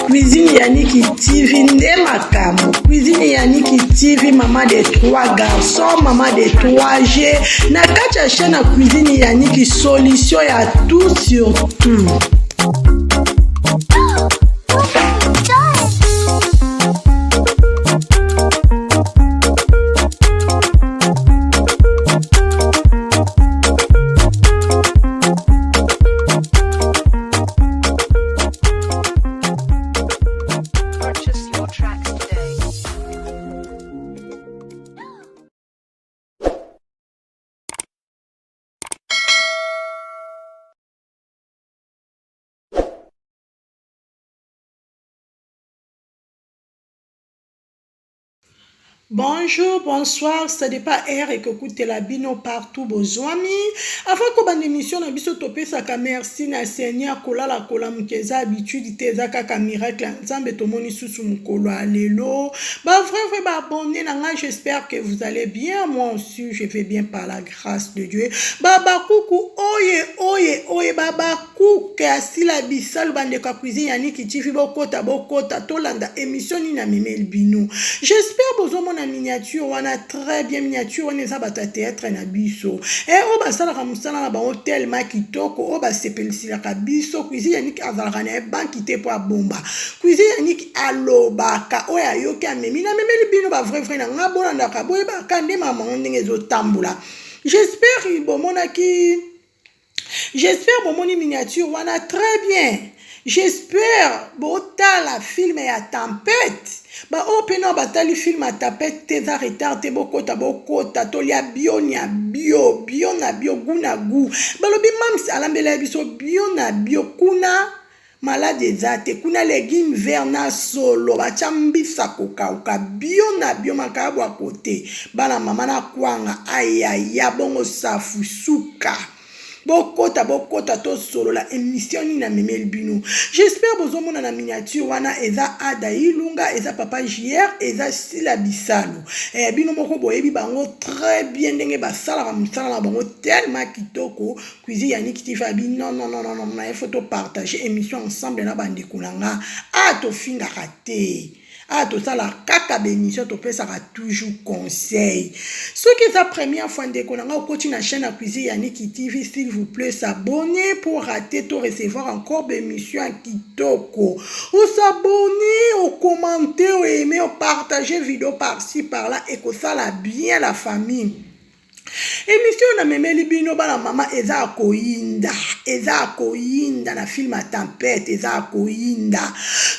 Cuisine Yannick TV nde makambo. Cuisine Yannick TV, maman de trois garçons, maman de 3 G. Na kati ya chaîne ya Cuisine Yannick, solution ya tout sur tout. Purchase your tracks today. Bonjour, bonsoir, ça dépend heure ekokutela bino partout bozwami. Avant kobanda émission na biso topesaka merci na Seigneur kolala kolamuka eza habitude te eza kaka miracle ya Nzambe tomoni susu mokolo ya lelo. Ba vrai vrai ba abonné na ngai j'espère que vous allez bien moi aussi je vais bien par la grâce de Dieu. Baba kuku oye oye oye baba Kuke asila bisalu bandeko ya cuisine ya Niki TV bokota bokota tolanda émission nini amemeli bino. J'espère bozomona miniature wana très bien miniature wana eza bato ya théâtre na biso. Eh oyo basalaka mosala na bango tellement kitoko oyo basepelisilaka biso cuisine ya Niki azalaka na ye banki te mpo abomba. Cuisine ya Niki alobaka oyo ayoki amemi namemeli bino ba vrai vrai na nga bolandaka boyebaka nde mama ngo ndenge ezotambola. J'espère bomonaki J'espère bomoni miniature wana très bien. J'espère botala film ya tempête. Ba oyo pe nao batali film ya tempête te eza retard te bokota bokota tolia bio nya bio bio na bio gout na gout. Balobi mams alambela biso bio na bio kuna Malade eza te kuna legume vert na solo batia mbisa kokauka bio na bio makayabu ya kote bana mama na kwanga ayaya bongo safu suka bokota bokota tosolola emission nini amemeli bino j'espère bozomona na miniature wana eza ada ilunga eza papa jr eza sila bisalu eh, bino moko boyebi bango très bien ndenge basalaka mosala na bango tellement kitoko Cuisine ya Niki TV abi non non non non non il faut to partager émission ensemble na bandeko na nga ah tofingaka te ah tosala kaka bémission topesaka toujours conseil soki eza première fois ndeko na nga okoti na chaîne ya cuisine ya Niki TV s'il vous plaît s'abonner pour rater to recevoir encore bémission ya kitoko osabonner okommente oaime opartage vidéo par ci par là ekosala bien la famille Emission na memeli bino bana mama eza ya koyinda eza ya koyinda na film ya tempete eza ya koyinda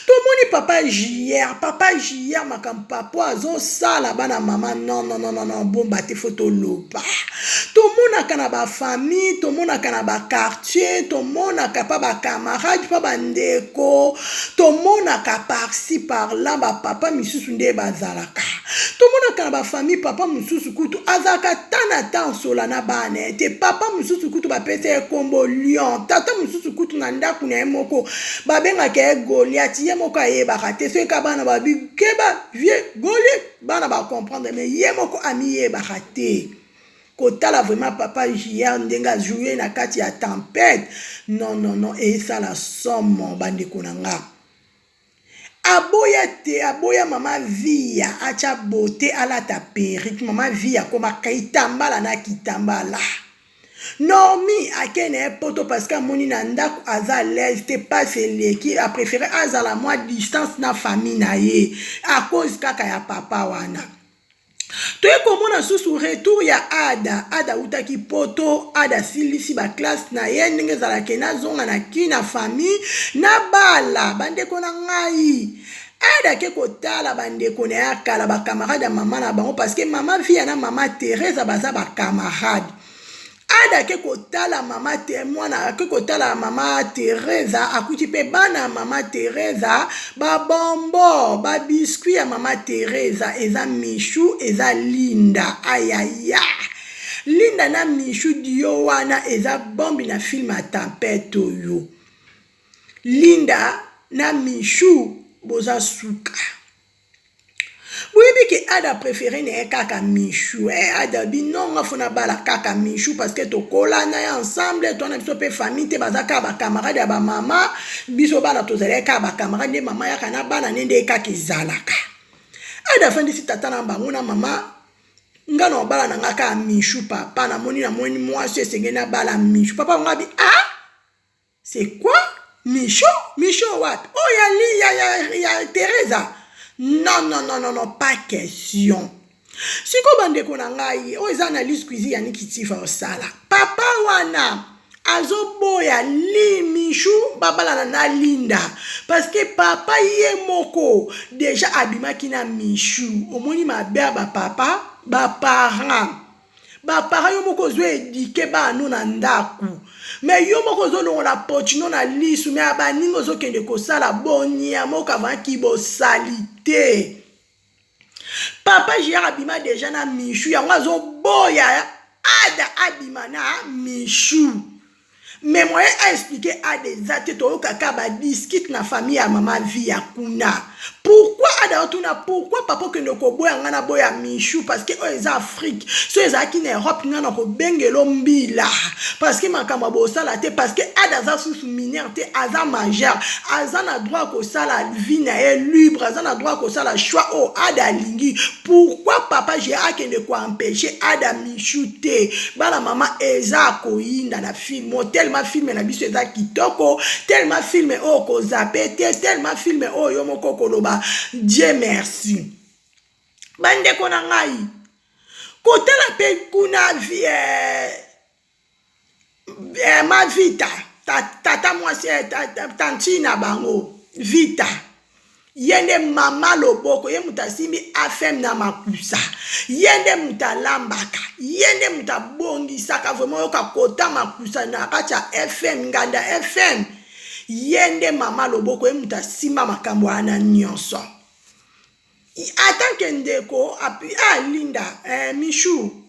tomoni papa JR papa JR makambo papa azosala bana mama non non non non bomba te fo toloba tomonaka na ba famille tomonaka na ba quartier tomonaka pa ba camarade pa bandeko tomonaka par ci par là ba papa misusu nde bazalaka tomonaka na bafamille papa mosusu kutu azalaka ta na ta nsola na bana ye te papa mosusu kutu bapesa ye nkombo lion tata mosusu kutu na ndako na ye moko babengaka ye goliat ye moko ayebaka te soki ka bana babi keba vie goliat bana bacomprendre mais ye moko amiyebaka te kotala vraiment papa JR ndenge ajoue na kati ya tempete non non non esala somo bandeko na nga Aboya te aboya mama viya atia beaute alata perruque mama viya akoma kitambala na kitambala Normie ake na ye poto parce que amoni na ndaku aza à l'aise te pasi eleki a prefere azala mwa distance na famille na ye à cause kaka ya papa wana. Toye komona susu retour ya Ada. Ada awutaki poto, Ada asilisi ba classe na ye ndenge ezalaka ke nazonga na kin na famille nabala bandeko na ngai. Ada ake kotala bandeko na ye ya kala ba camarade ya mama na bango parce que mama Viya na mama Theresa baza ba camarade. Ada ake kotala mama te mwana ake kotala mama Teresa akuti pe bana ya mama Teresa ba bonbon ba biscuit ya mama Teresa eza Michou eza Linda ayaya Linda na Michou duo wana eza bombe na film ya tempete oyo Linda na Michou boza suka. Boyebi ke Ada prefere na ye kaka Michou eh, Ada bi non nga fo nabala kaka Michou parce que tokola na ye ensemble, toa na biso pe famille te, baza kaka ba camarade ya ba mama, biso bana tozalaki kaka ba camarade nde mama yaka na bana ne nde kaka ezalaka. Ada afandisi tata na bango na mama nga na obala na nga kaka Michou papa, namoni namoni mwasi esengeli nabala Michou papa nga bi ah C'est quoi? Micho? Micho wapi? Oh ya li ya ya ya Teresa. Non non non non non pas question. Siko bandeko na ngai, oyo eza analyse cuisine ya Niki Tifa osala. Papa wana azoboya li Michou babalana na Linda parce que papa ye moko deja abimaki na Michou. Omoni mabe ya ba papa, ba parents. Ba parents yo moko ozo eduque bana no na ndaku mais yo moko ozo longola pochino na lisu mais ya baninga ozo kende kosala boniama okavana kibosalite. Papa JR abima deja na Michou yango azo boya Ada abima na Michou. Mais moyen a expliquer Ada eza te toyoka kaka ba discute na famille ya mama Viya kuna. Pourquoi Ada otuna pourquoi papa okende koboya nga na boya Michou parce que oyo eza Afrique. So ezalaki na Europe nga na kobengelo mbila parce que makambo ya bosala te parce que Ada aza susu mineur te aza majeur aza na droit kosala vie na ye libre aza na droit kosala choix oyo Ada alingi. Pourquoi papa je akende ko empecher Ada Michou te bana mama eza koyinda na film oyo tellement film na biso eza kitoko tellement film oyo kozape te tellement film oyo yo moko koloba Dieu merci bandeko na ngai kotala mpe kuna vie eh, ma vita tata mwasi eh, tanti na bango vita ye nde mama loboko ye moto asimbi afm na makusa ye nde moto alambaka ye nde moto abongisaka vraimen oyoka kota makusa na kati ya fm nganda fm ye nde mama loboko ye moto asimba makambo wana nyonso atanke ndeko api ah, linda eh, michou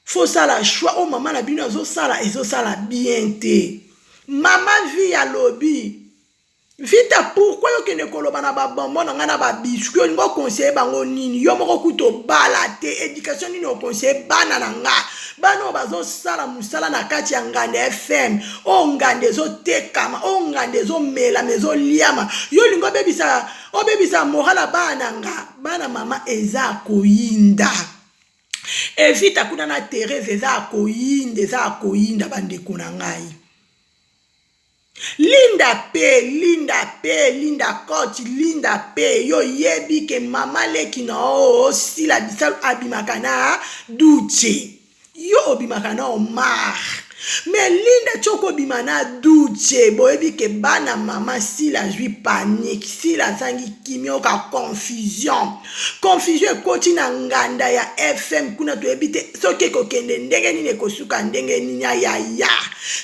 Faut sala choix oyo maman na bino azo sala ezo sala bien te. Maman vie alobi Vita pourquoi yo kende koloba na ba bonbon na ngai na ba biscuit olingi oconseille bango nini yo moko kutu obala te education nini oconseille bana na nga bana oyo bazosala mosala na kati ya nganda fm oyo nganda ezotekama oyo nganda ezomelama ezoliama yo olingi obebisa obebisa moral ya bana na nga bana mama eza koyinda Evita kuna na Therese eza ya koyinda eza ya koyinda bandeko na ngai. Linda pe Linda pe Linda coach Linda pe yo yebi ke mama leki na osila bisalu abimaka na Duce yo obimaka na Omar mais Linda ti okobima na Duce boyebi ke bana mama Sila azwi panique Sila azangi kimia oka confusion confusion ekoti na nganda ya FM kuna toyebi te soki ekokende ndenge nini ekosuka ndenge nini ayaya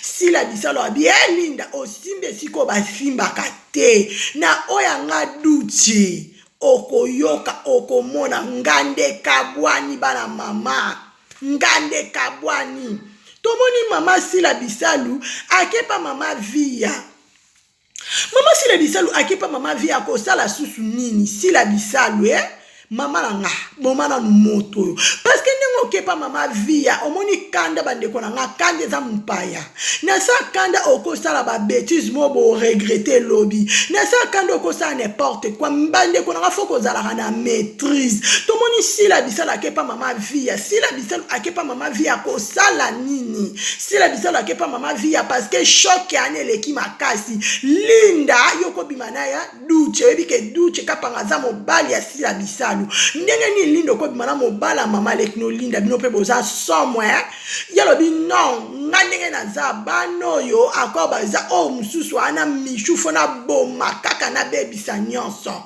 Sila bisalo abi e eh, Linda osimbi esika oyo basimbaka te na oyo ya nga Duce okoyoka okomona nganda ekabwani bana mama nganda ekabwani tomoni mama sila bisalu akepa mama viya mama sila bisalu akepa mama viya akosala susu nini sila bisalu eh? mama na nga boma nanu moto oyo parceke ndenge okepa mama viya omoni kanda bandeko na nga kanda eza mopaya na sa kanda okosala ba betise mo bo regrette lobi na sa kanda okosala n'importe quoi bandeko na nga fo kozalaka na maîtrise tomoni sila bisala akepa mama viya sila bisala akepa mama viya kosala nini sila bisala akepa mama viya parce que choc yani eleki makasi linda yo kobima na ya Duce oyebi ke Duce kapanga aza mobali ya Sila Bisalu ndenge nini Linda okobima na mobali ya mama leki no Linda bino mpe boza somo eh ye alobi non nga ndenge naza bana oyo akor baza oyo mosusu wana Michou fo naboma kaka nabebisa nyonso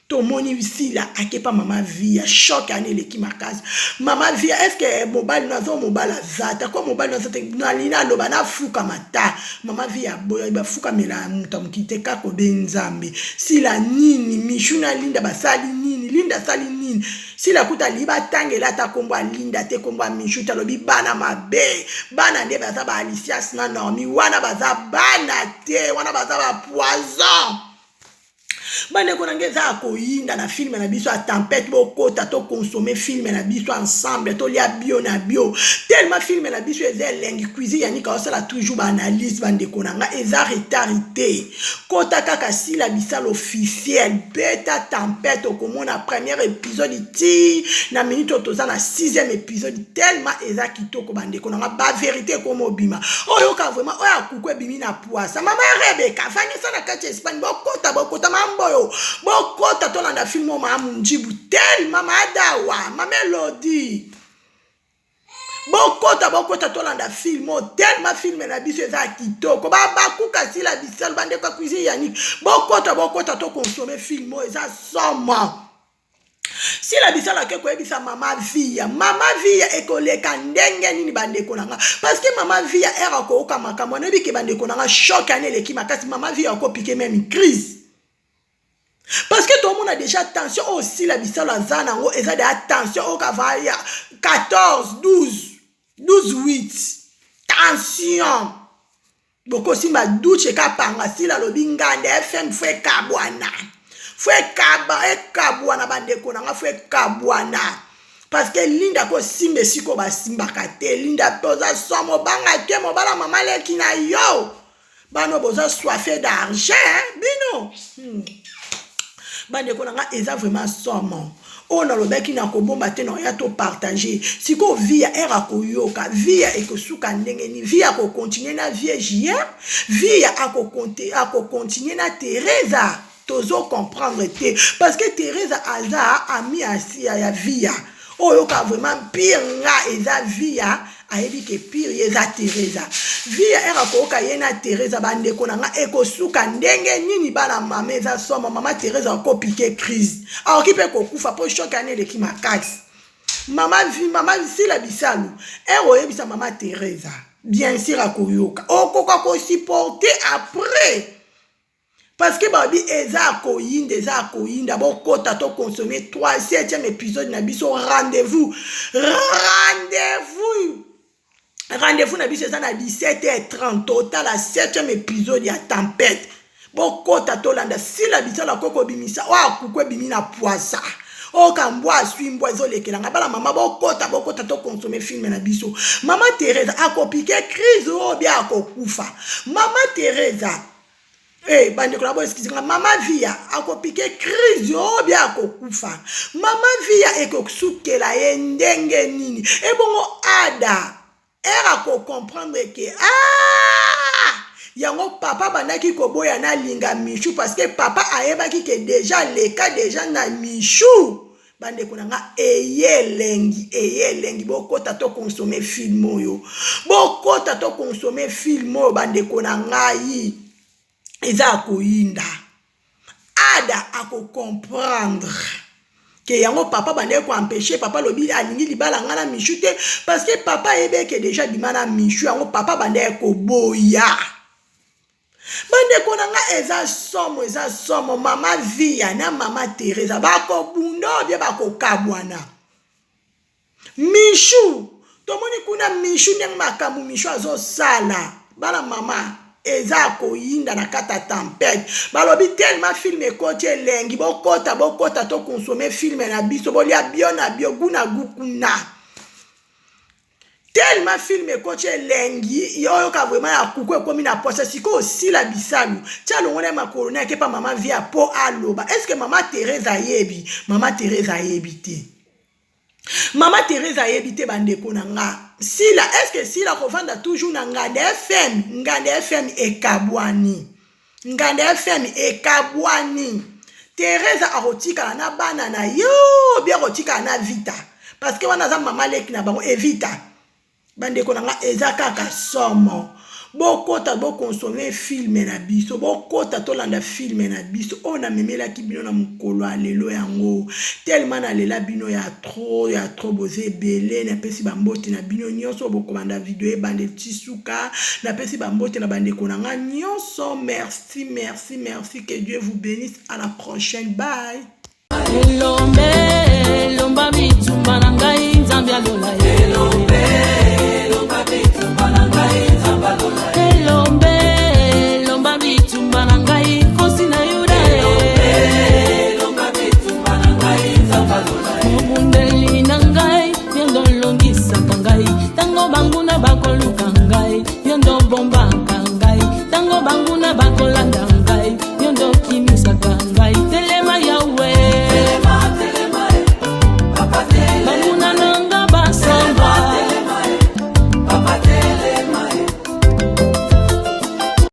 tomoni Sila akepa mama Via choc wana eleki makasi mama Via est ce que mobali no aza mobali aza te ko mobali no aza te nalingi naloba nafukama ta Mama vie ya boya bafukamela moto ya mokili te kaka obe nzambe sila nini michou na linda basali nini linda asali nini sila kuta alingi batangela ata nkombo ya linda te nkombo ya michou te alobi bana mabe bana nde baza ba alicias na normi wana baza bana te wana baza ba poison. Bandeko na ngai, eza ya koyinda na film na biso ya Tempete. Bokota toconsommer film na biso ensemble, tolia bio na bio, tellement film na biso eza elengi. Cuisine Yanika osala toujours baanalyse. Bandeko na ngai, eza retard te. Kota kaka Sila Bisala Officiel, beta Tempete, okomona première épisode ti na minute oyo toza na sixième épisode, tellement eza kitoko. Bandeko na ngai, bavérité ekoma obima. Oyoka vraiment oyo akuku ebimi na pwasa. Mama Rebeka Vanessa na kati ya Espagne, bokota, bokota mamboyo, bokota tolanda film oyo. Maa Munjibu tel, mama Adawa, mama Elodi, bokota, bokota tolanda film oyo, tellement film na biso eza kitoko. Babakuka Sila Bisalo. Bandeko ya Cuisine Yanik, bokota, bokota toconsommer film oyo, eza somo. Sila Bisalo ake koyebisa mama Via. Mama Via, ekoleka ndenge nini, bandeko na nga? Parce que mama Via ere akoyoka makambo, anayebi ke, bandeko na nga, choc ane eleki makasi. Mama Via akopiquer même crise, parce que tomona déjà tension oyo Sila Bisalo aza nango, eza deya tension oyo kava ya 14 12 12 8 tension. Bokosimba duche kapanga. Sila alobi Nganda FM faut ekabwana, faut ekaba, ekabwana. Bandeko na nga, faut ekabwana, parce que Linda kosimba esika oyo basimbaka te. Linda mpe oza somo, obanga te mobala mama leki na yo. Bano boza soif d'argent bino. Bandeko na nga, eza vraiment somo. Oyo nalobaki na kobomba te, na oya topartager. Sikoyo Via ere akoyoka, Via ekosuka ndenge nini? Via akocontinuer na vie jr, Via akocontinuer na Teresa, tozocomprendre te, parce que Teresa aza ami ya Via. Oyo oyoka vraiment pire nga eza Via, ayebi ke pire ye eza Teresa. Via ere akoyoka ye na Teresa, bandeko na nga, ekosuka ndenge nini? Bana mama, eza somo. Mama Teresa akopiquer crise, akoki mpe kokufa mpo choc ane eleki makasi. Mama vi, mama Sila Bisalu ere oyebisa mama Teresa, bien sûr akoyoka, okoka kosupporter après, parce que babi eza koyinda, eza koyinda. Bokota toconsommer 3 7e épisode na biso. Rendez-vous, rendez-vous, rendez-vous na biso eza na 17h30, totala 7e épisode ya Tempête. Bokota tolanda. Sila Bisala akoki kobimisa oyo akuku ebimi na pwasa, oyo mbwa aswi mbwa, ezolekela ngai. Bana mama, bokota, bokota toconsommer film na biso. Mama Teresa akopiquer crise oyo bia akokufa. Mama Teresa. Hey, bandeko na bo, excuse nga. Mama Via akopiquer crise oyo bia akokufa. Mama Via ekosukela ye ndenge nini? Ebongo Ada ere akocomprendre ke, ah, yango papa bandaki koboya nalinga Michu, parce que papa ayebaki ke déjà leka déjà na Michu. Bandeko na nga, eye elengi, eye elengi. Bokota toconsommer film oyo, bokota toconsommer film oyo. Bandeko na ngai, eza ya koyinda. Ada akocomprendre ke yango papa bandeki koempêcher. Papa alobi alingi libala nga na Michu te, parce que papa ayebi eke déjà bima na Michu. Yango papa bandeki koboya. Bandeko na nga, eza somo, eza somo. Mama Via na mama Teresa bakobunda obie bakokabwana. Michu, tomoni kuna Michu ndenge makambo Michu azosala. Bana mama, eza koyinda na kati ya Tempête. Balobi tellement film ekoti elengi. Bokota, bokota toconsommer film na biso, bolia bio na bio, gu na gu kuna, tellement film ekoti elengi. Oyoka vraiment ya kuku ekomi na posa. Sikoyo osila Bisalu tia longo na makolo na akepa mama Via mpo aloba. Est ce que mama Therese ayebi? Mama Therese ayebi te, mama Therese ayebi te. Bandeko na nga, Sila, est ce que Sila kovanda toujours na Nganda FM? Nganda FM ekabwani, Nganda FM ekabwani. Therese akotikala na bana na yo bia akotikala na Vita, parce que wana aza mama leki na bango Evita. Bandeko na nga, eza kaka somo. Bokota boconsommer film na biso, bokota tolanda film na biso oyo namemelaki bino na mokolo ya lelo. Yango tellement nalela bino ya trop, ya trop. Boza ebele. Napesi bambote na bino nyonso bokomanda video ebande ti suka. Napesi bambote na bandeko na nga nyonso. Merci, merci, merci. Que Dieu vous bénisse. À la prochaine, bye. Elombe, elomba bitumba na ngai, Nzambe alola. Elombe, elomba bitumba na ngai, Nzambe alola. Elombe, elomba bitumba na ngai, Nkosi na Yuda. Elombe, Ebundeli na ngai, yo nde olongisaka ngai. Ntango banguna bakoluka ngai, yo nde obombaka ngai. Ntango banguna bakolanda.